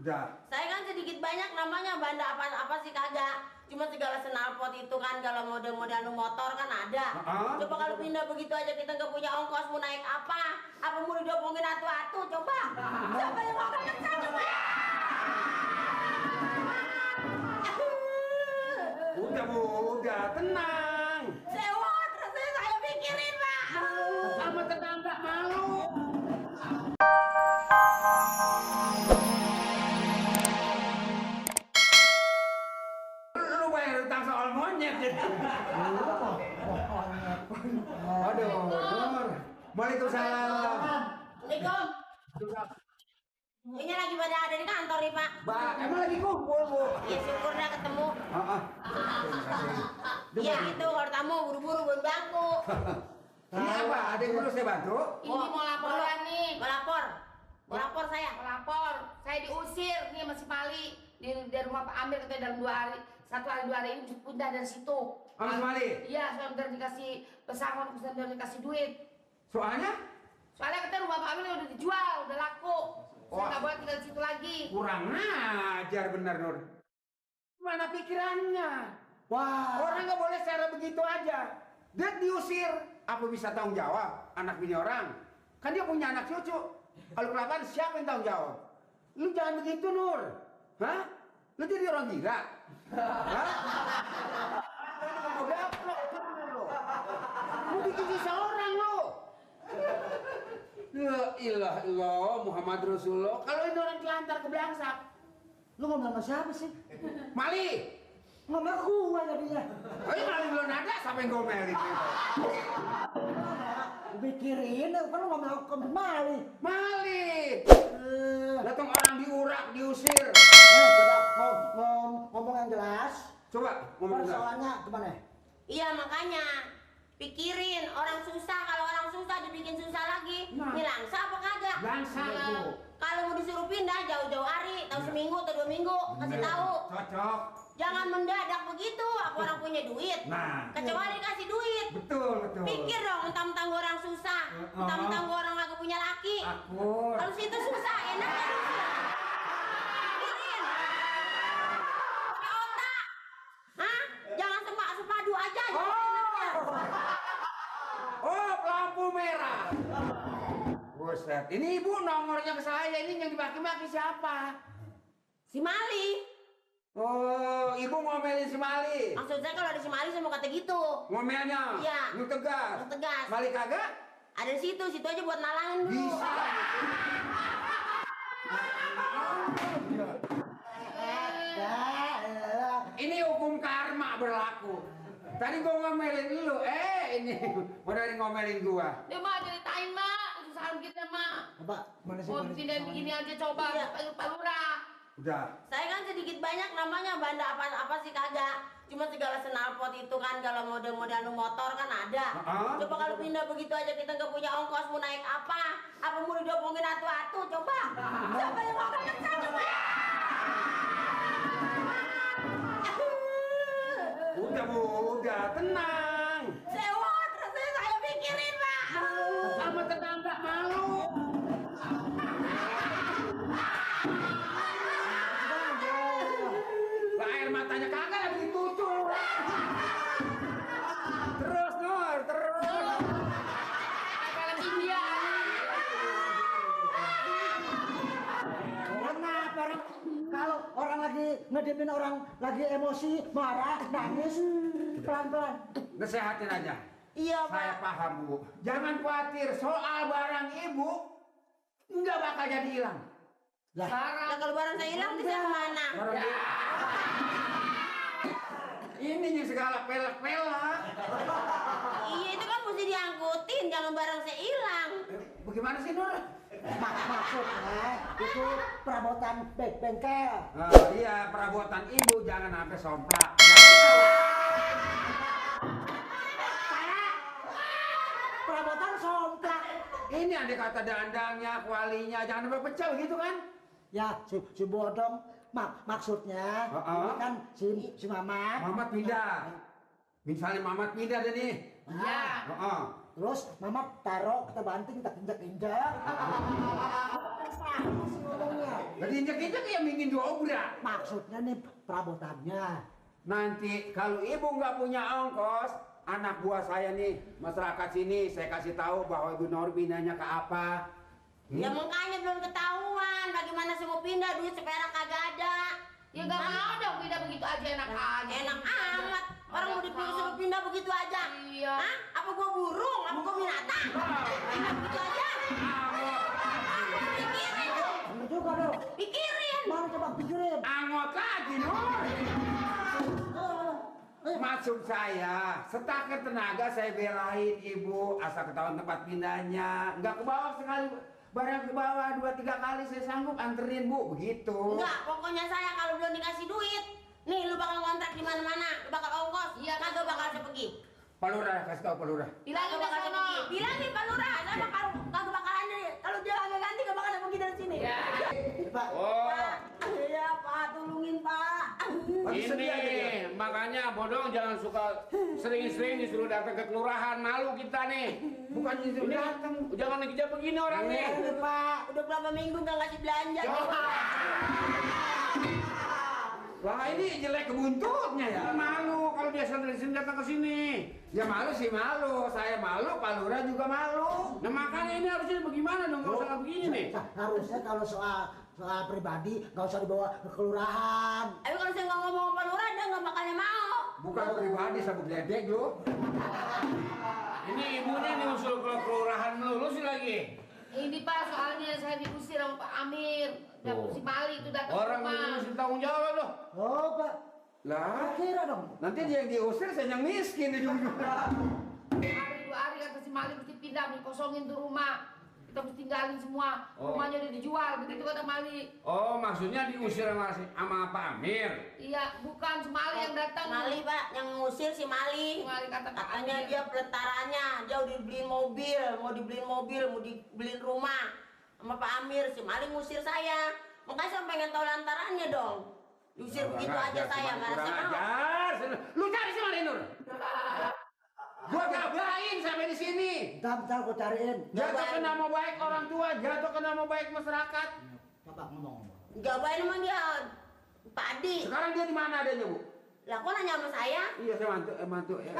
Udah. Saya kan sedikit banyak namanya banda apa sih kagak. Cuma segala senalpot itu kan kalau model-model motor kan ada. Coba kalau pindah begitu aja kita nggak punya ongkos mau naik apa? Apa mau didopongin atu-atu coba? Siapa yang mau kalian satu? Udah Bu, udah tenang. Sewot, rasanya saya pikirin Pak. Sama tetangga malu. Lu bayar utang soal monyet jadi. Aduh, Nur. Waalaikumsalam. Assalamualaikum. Ini lagi pada ada di kantor nih Pak. Mbak, emang lagi kumpul Bu? Ya syukur dah ketemu. Terima Iya kasih. itu kalau tamu buru-buru buat bantu. Ini apa? Ada yang perlu saya bantu? Ini mau laporan nih. Mau lapor. Mau lapor saya. Mau lapor. Saya diusir nih sama si Mali dari rumah Pak Amir katanya dalam 2 hari. 1 hari 2 hari ini pindah dari situ. Sama si Mali? Iya, soalnya udah dikasih pesangon, udah dikasih duit. Soalnya? Soalnya katanya rumah Pak Amir udah dijual, udah laku. Saya Wah. nggak boleh tinggal di situ lagi. Kurang ajar bener Nur. Mana pikirannya? Wah, Orang nggak boleh secara begitu aja. Dia diusir. Apa bisa tanggung jawab anak bini orang? Kan dia punya anak cucu. Kalau kelaparan siapa yang tanggung jawab? Lu jangan begitu Nur. Hah? Lu jadi orang gila? Hah? Mau gaplok lu. Mau bikin sisa orang lu. La ilah illallah Muhammad Rasulullah. Kalau ini orang telantar ke belangsak. lu ngomong sama siapa sih? Mali. Ngomong sama gua jadinya. Oh iya Mali belum ada, siapa yang gomelin itu? Pikirin, kan lu ngomong ke Mali. Mali. Datang orang diurak, diusir. Coba ngomong yang jelas. Coba ngomong dulu. Persoalannya gimana? Iya makanya pikirin orang susah, kalau orang susah dibikin susah lagi. Nah. Ini langsa apa kagak? Langsa itu. Kalau mau disuruh pindah jauh-jauh hari, tahu seminggu atau 2 minggu, kasih tahu. Cocok. Jangan mendadak begitu, aku orang punya duit. Nah. Kecuali kasih duit. Betul, betul. Pikir dong, mentang-mentang gua orang susah, mentang-mentang gua orang kagak punya laki. Akur. Kalau situ susah, enak kan? Pikirin. Pakai otak. Hah? Jangan sepadu aja. enaknya. Oh, lampu merah. Buset. Ini ibu nomornya ke saya, ini yang dimaki-maki siapa? Si Mali. Oh, ibu ngomelin si Mali. Maksud saya kalau ada si Mali saya mau kata gitu. Ngomelnya? Iya. Lu tegas? Lu tegas. Mali kagak? Ada di situ aja buat nalangin dulu. Bisa. Ini hukum karma berlaku. Tadi gua ngomelin lu, ini mau dari ngomelin gua. Dia mah ceritain mak, usahaan kita mak. Coba, mana sih? Mau pindah begini aja coba, Iya. Pak Lurah. Udah. Saya kan sedikit banyak namanya banda apa sih kagak. Cuma segala senalpot itu kan kalau model-model motor kan ada. Coba kalau pindah begitu aja kita nggak punya ongkos mau naik apa? Apa mau didopongin atu-atu coba? Siapa yang mau kalian satu? Udah Bu, udah tenang. Sewot, rasanya saya pikirin Pak. Sama tetangga malu. Lah air matanya kagak lagi ditutup. Terus Nur, terus. Film India. Kenapa orang kalau orang lagi ngediemin orang lagi emosi, marah, nangis, pelan-pelan. Nasehatin aja. Iya Saya Pak. paham Bu. Jangan khawatir soal barang ibu nggak bakal jadi hilang. Lah, Nah, kalau barang saya hilang nanti saya kemana? Barang ini yang segala pelak-pelak. Iya itu kan mesti diangkutin, jangan barang saya hilang. Bagaimana sih Nur? maksudnya itu perabotan bengkel. Iya, perabotan ibu jangan sampai somplak. Perabotan somplak. Ini ada kata dandangnya, kualinya, jangan sampai pecah gitu kan? Ya, si bodong maksudnya ini kan si Mamat. Mamat pindah. Misalnya Mamat pindah deh nih. Iya. Terus mama taruh, kita banting, kita injak-injak. Ngomongnya. Jadi injek-injek ya bikin diobrak. Maksudnya nih perabotannya. Nanti kalau ibu nggak punya ongkos, anak buah saya nih masyarakat sini saya kasih tahu bahwa ibu Nor pindahnya ke apa. Ya makanya belum ketahuan. Bagaimana saya mau pindah, duit seperak kagak ada. Ya gak mau dong pindah begitu aja enak aja. Enak amat. Orang mau disuruh pindah begitu aja. Iya. Hah? Apa gua burung? Apa gua binatang? Pindah begitu aja. Pikirin dong. Bener juga dong. Pikirin. Mana coba pikirin. Angot lagi Nur. Maksud saya, setakat tenaga saya belain ibu asal ketahuan tempat pindahnya. Nggak ke bawah sekali, barang ke bawah 2-3 kali saya sanggup anterin bu, begitu. Enggak, pokoknya saya kalau belum dikasih duit, nih lu bakal kontrak di mana-mana, lu bakal ongkos, Iya, kagak bakal saya pergi. Pak Lurah, kasih tahu Pak Lurah. Bilangin Kagak ke bakal saya sono. pergi. Bilangin Pak Lurah, saya bakal kagak bakalan deh. Kalau dia kagak ganti, kagak bakal saya pergi dari sini. Ya. Pak, Oh, Pak, iya Pak, tolongin Pak. ini makanya bodong jangan suka sering-sering disuruh datang ke kelurahan, malu kita nih. bukan itu datang. Jangan kerja begini orangnya. Ini Pak, udah berapa minggu nggak ngasih belanja. Wah ini jelek kebuntutnya ya. Malu kalau dia sendiri datang ke sini. Ya malu sih malu, saya malu, Pak Lurah juga malu. Nah makanya ini harusnya bagaimana dong, nggak usah begini nih. harusnya kalau soal pribadi nggak usah dibawa ke kelurahan. Tapi kalau saya nggak ngomong sama Pak Lurah, dia nggak bakalnya mau. Bukan pribadi, sabuk ledek lu. Ini ibunya nih usul ke kelurahan melulu sih lagi. Ini Pak, soalnya saya diusir sama Pak Amir. Dan Oh. si Mali itu datang Orang ke rumah. mesti tanggung jawab loh. Oh Pak, Lah, kira dong. nanti dia yang diusir, saya yang miskin di ujung. Hari 2 hari kata si Mali mesti pindah, mesti kosongin tuh rumah. Kita mesti tinggalin semua. Oh. Rumahnya udah dijual, begitu kata Mali. Oh maksudnya diusir sama Pak Amir. Iya, bukan si Mali yang datang. Mali Pak, yang ngusir si Mali. Si Mali kata Pak Katanya Amir. dia pelentaranya, dia udah dibeliin mobil, mau dibeliin rumah sama Pak Amir. Si Mali ngusir saya, makanya saya pengen tahu lantarannya dong. Diusir begitu aja saya, nggak rasa mau. Ajar. Lu cari si Mali Nur. Gua gabain sampai di sini. Bentar gua cariin. Jatuh ke nama baik orang tua, jatuh ke nama baik masyarakat. Coba ngomong. Gabain emang dia Pak Adi. Sekarang dia di mana adanya, Bu? Lah kok nanya sama saya? Iya, saya mantu ya.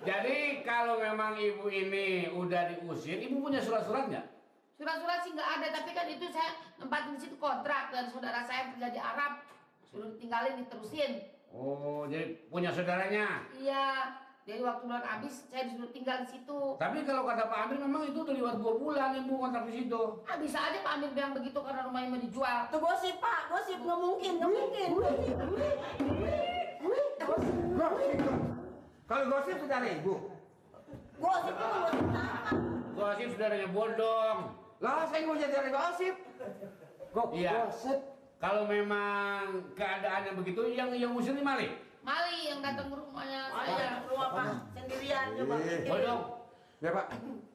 Jadi kalau memang ibu ini udah diusir, ibu punya surat-surat nggak? Surat-surat sih nggak ada, tapi kan itu saya nempatin di situ kontrak dan saudara saya kerja di Arab. Suruh tinggalin, diterusin. Oh, jadi punya saudaranya. Iya, jadi waktu bulan habis saya disuruh tinggal di situ. Tapi kalau kata Pak Amir memang itu udah lewat 2 bulan ibu kontrak di situ. Ah, bisa aja Pak Amir bilang begitu karena rumahnya mau dijual. Tuh gosip Pak, gosip nggak mungkin. Gosip. Kalau gosip saudara ibu. Gosip itu gosip apa? Gosip saudaranya bodong. Lah, saya mau jadi gosip. Iya. Gosip. Kalau memang keadaannya begitu, yang usir ini Mali. Mali yang datang ke rumahnya Ada saya. rumah Pak sendirian coba. Bodong, Ya, Pak.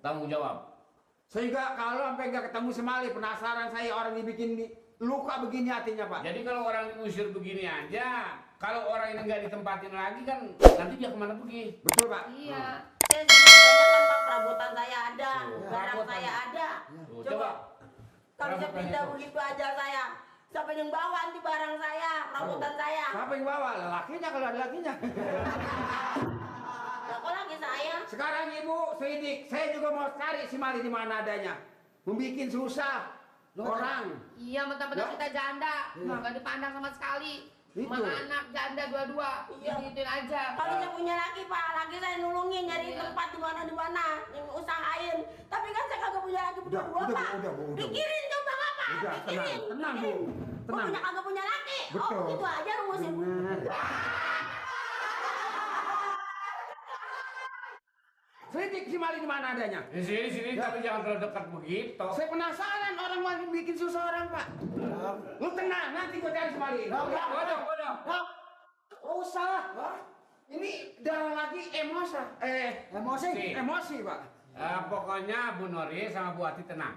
tanggung jawab. Saya juga kalau sampai nggak ketemu si Mali, penasaran saya orang dibikin luka begini hatinya, Pak. Jadi kalau orang diusir begini aja, kalau orang ini nggak ditempatin lagi kan nanti dia kemana pergi? Betul, Pak. Iya. Saya banyak kan Pak, perabotan saya ada, barang perabotan. saya ada. Tuh, Coba kalau saya perabotan pindah itu. begitu aja saya, siapa yang bawa nanti barang saya, perabotan saya? Siapa yang bawa? Lakinya kalau ada lakinya. Lah kok lagi saya? Sekarang Ibu selidik, saya juga mau cari si Mali di mana adanya. Membikin susah orang. Iya, mentang-mentang Ya. kita janda, Iya. nggak dipandang sama sekali. Itu. Cuma anak janda dua-dua, Iya. digituin aja. Kalau saya punya laki Pak, laki saya nulungin nyari Iya. tempat di mana, yang usahain. Tapi kan saya kagak punya laki berdua udah, Pak. Bu, udah. Pikirin coba nggak Pak? Udah, Pikirin. tenang, Bu. Gua Tenang. punya kagak punya laki. Oh Betul. begitu aja rumusin. Benar. Selidik si Mali di mana adanya. Di sini tapi jangan terlalu dekat begitu. Saya penasaran orang mau bikin susah orang, Pak. Lu tenang, nanti gua cari si Mali. Bodong. Oh, usah. Wah, ini darah lagi emosi. Emosi. Emosi, Pak. Pokoknya Bu Nori sama Bu Ati tenang.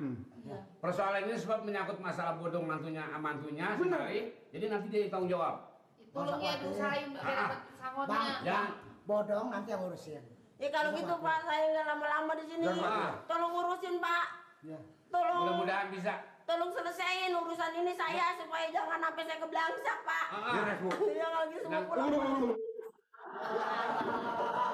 Persoalan ini sebab menyangkut masalah bodong mantunya Benar. sendiri. Jadi nanti dia tanggung jawab. Tolong ya diusahain biar dapat Bang, sangonnya. Jangan bodong nanti yang urusin. Ya kalau gitu Pak, saya nggak lama-lama di sini. Jangan, Pak. Tolong urusin Pak. Ya. Tolong. Mudah-mudahan bisa. Tolong selesaiin urusan ini saya supaya jangan sampai saya kebelangsak Pak. Beres, Bu. Ya kalau gitu semua pulang. Pak.